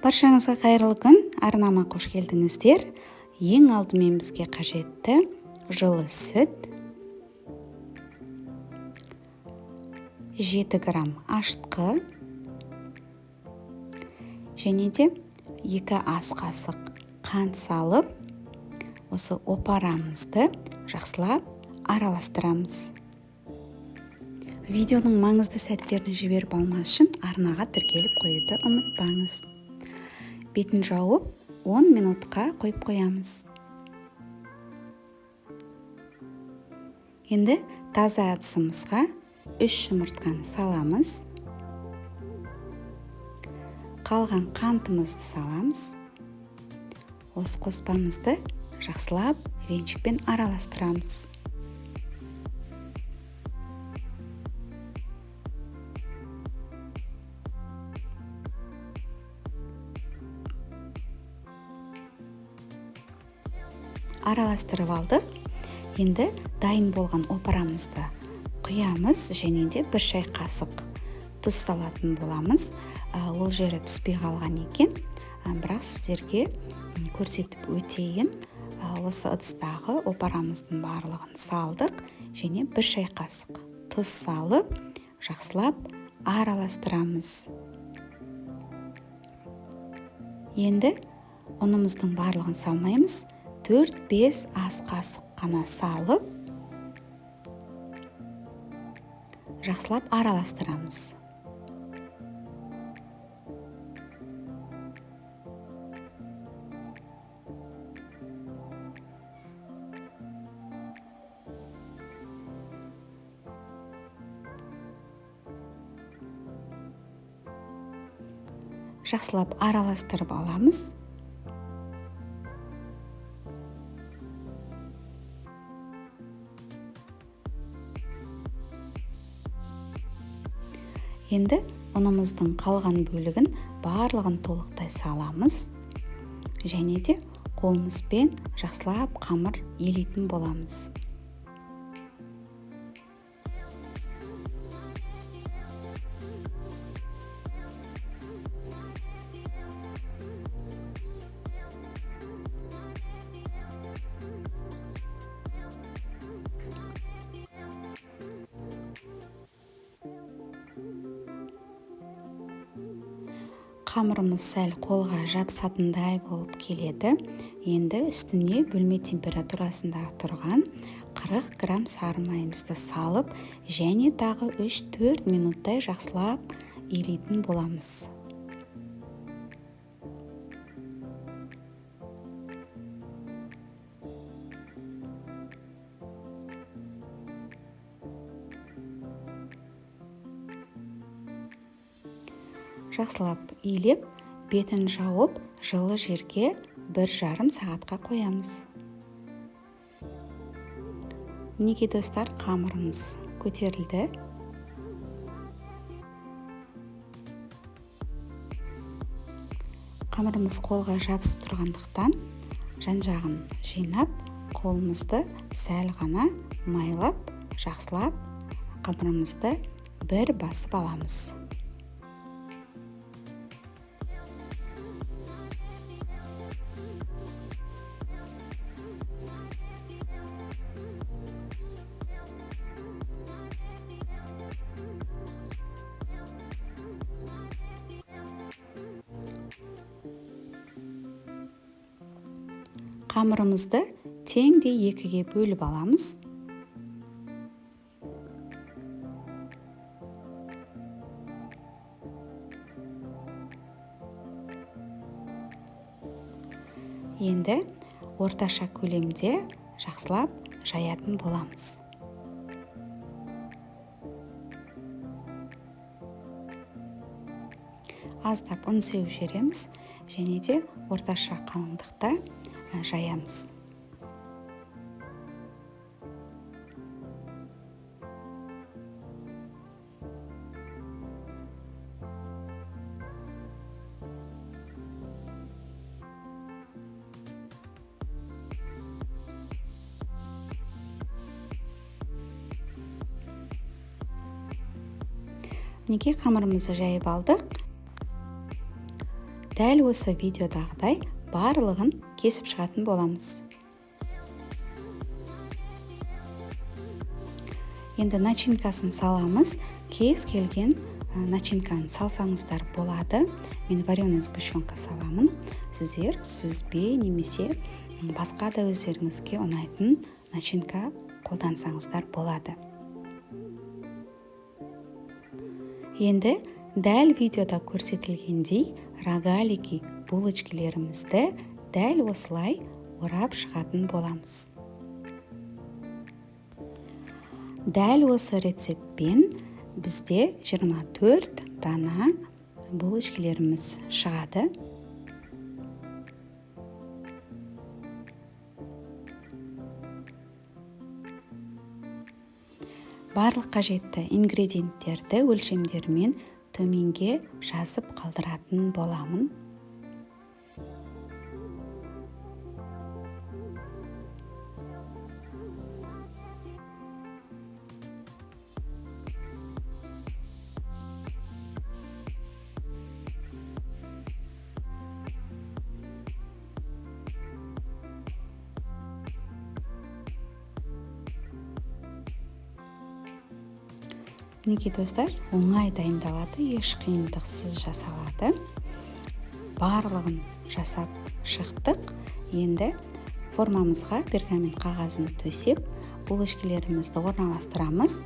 Баршаңызға қайырлы күн, арнама қош келдіңіздер. Ең алдымен бізге қажетті жылы сүт, 7 грамм ашытқы және де 2 ас қасық қант салып, осы опарамызды жақсылап араластырамыз. Видеоның маңызды сәттерін жіберіп алмас үшін арнаға тіркеліп қоюды ұмытпаңыз. Бетін жауып 10 минутқа қойып қоямыз. Енді таза ыдысымызға 3 жұмыртқаны саламыз. Қалған қантымызды саламыз. Осы қоспамызды жақсылап венчикпен араластырамыз. Араластырып алдық. Енді дайын болған опарамызды құямыз және де 1 шай қасық тұз салатын боламыз. Ол жері түспей қалған екен, бірақ сіздерге көрсетіп өтейін. Осы ыдыстағы опарамыздың барлығын салдық және 1 шай қасық тұз салып, жақсылап араластырамыз. Енді ұнымыздың барлығын салмаймыз. 4-5 ас қасық қана салып, жақсылап араластырамыз. Жақсылап араластырып аламыз. Енді ұнымыздың қалған бөлігін барлығын толықтай саламыз және де қолымызбен жақсылап қамыр елейтін боламыз. Қамырымыз сәл қолға жабысатындай болып келеді. Енді үстіне бөлме температурасында тұрған 40 грамм сары майымызды салып, және тағы 3-4 минуттай жақсылап илейтін боламыз. Жақсылап илеп, бетін жауып, жылы жерге 1,5 сағатқа қоямыз. Мінекей достар, қамырымыз көтерілді. Қамырымыз қолға жабысып тұрғандықтан жан-жағын жинап, қолымызды сәл ғана майлап, жақсылап қамырымызды бір басып аламыз. Қамырымызды теңдей екіге бөліп аламыз. Енді орташа көлемде жақсылап жаятын боламыз. Аздап ұн сеуіп жібереміз және де орташа қалыңдықта жаямыз. Мінекей қамырымызды жайып алдық. Дәл осы видеодағыдай барлығын кесіп шығатын боламыз. Енді начинкасын саламыз. Кез келген начинканы салсаңыздар болады. Мен вареный сгущенка саламын. Сіздер сүзбе немесе басқа да өздеріңізге ұнайтын начинка қолдансаңыздар болады. Енді дәл видеода көрсетілгендей рогалики булочкилерімізді дәл осылай орап шығатын боламыз. Дәл осы рецептпен бізде 24 дана булочкилеріміз шығады. Барлық қажетті ингредиенттерді өлшемдерімен төменге жазып қалдыратын боламын. Мінекей достар, оңай дайындалады, еш қиындықсыз жасалады. Барлығын жасап шықтық. Енді формамызға пергамент қағазын төсеп, булочкилерімізді орналастырамыз.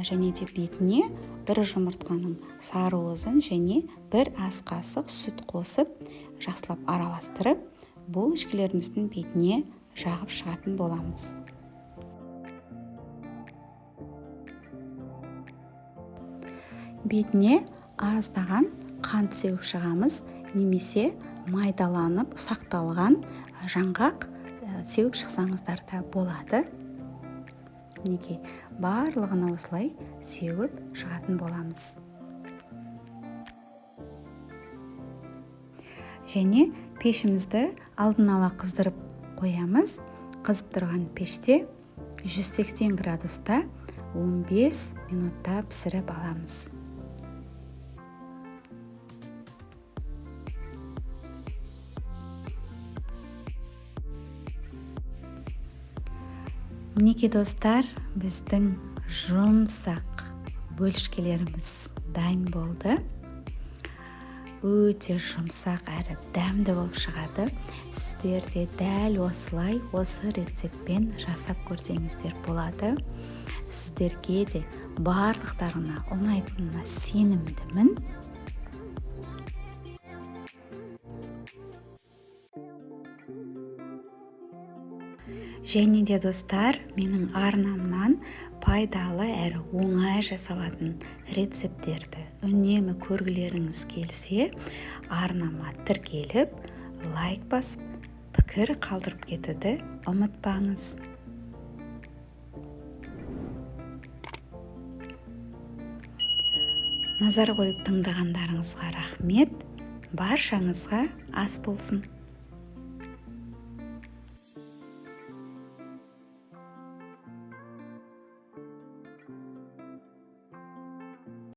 Және де бетіне бір жұмыртқаның сары уызын және бір ас қасық сүт қосып, жақсылап араластырып, булочкилеріміздің бетіне жағып шығатын боламыз. Бетіне аздаған қант сеуіп шығамыз, немесе майдаланып ұсақталған жаңғақ сеуіп шықсаңыздар да болады. Мінекей, барлығын осылай сеуіп шығатын боламыз. Және пешімізді алдын ала қыздырып қоямыз. Қызып тұрған пеште 180 градуста 15 минутта пісіріп аламыз. Мінекей достар, біздің жұмсақ бөлшкелеріміз дайын болды. Өте жұмсақ әрі дәмді болып шығады. Сіздер де дәл осылай осы рецептпен жасап көрсеңіздер болады. Сіздерге де барлықтарына ұнайтынына сенімдімін. Және де достар, менің арнамнан пайдалы әрі оңай жасалатын рецепттерді үнемі көргілеріңіз келсе, арнама тіркеліп, лайк басып, пікір қалдырып кетуді ұмытпаңыз. Назар қойып тыңдағандарыңызға рахмет. Баршаңызға ас болсын.